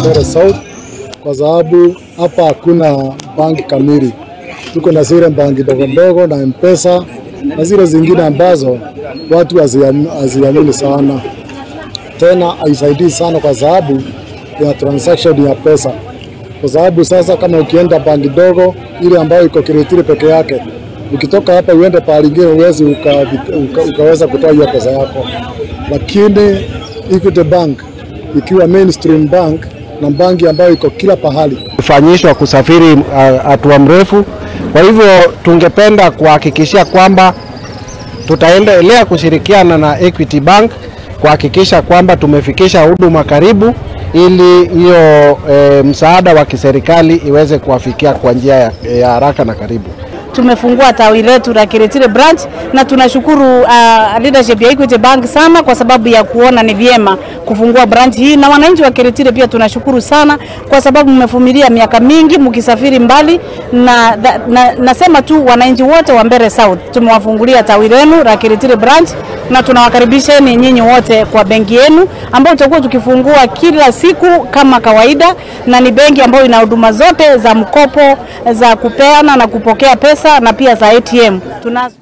Mbeere South kwa sababu hapa hakuna banki kamili. Tuko na zile banki ndogo ndogo na M-Pesa na zile zingine ambazo watu haziamini sana. Tena haisaidii sana kwa sababu ya transaction ya pesa. Kwa sababu sasa kama ukienda banki ndogo ile ambayo iko Kiritiri peke yake, ukitoka hapa uende pahali ingine huwezi ukaweza kutoa hiyo pesa yako. Lakini Equity Bank ikiwa mainstream bank na banki ambayo iko kila pahali, fanyishwa kusafiri hatua mrefu. Kwa hivyo tungependa kuhakikishia kwamba tutaendelea kushirikiana na Equity Bank kuhakikisha kwamba tumefikisha huduma karibu, ili hiyo msaada wa kiserikali iweze kuwafikia kwa njia ya haraka na karibu. Tumefungua tawi letu la Kiritiri branch na tunashukuru leadership ya Equity Bank sana kwa sababu ya kuona ni vyema kufungua branch hii, na wananchi wa Kiritiri pia tunashukuru sana kwa sababu mmevumilia miaka mingi mkisafiri mbali, na nasema tu wananchi wote wa Mbeere South tumewafungulia tawi lenu la Kiritiri branch na tunawakaribisheni nyinyi wote kwa benki yenu ambayo tutakuwa tukifungua kila siku kama kawaida, na ni benki ambayo ina huduma zote za mkopo, za kupeana na kupokea pesa na pia za ATM. Tunazo.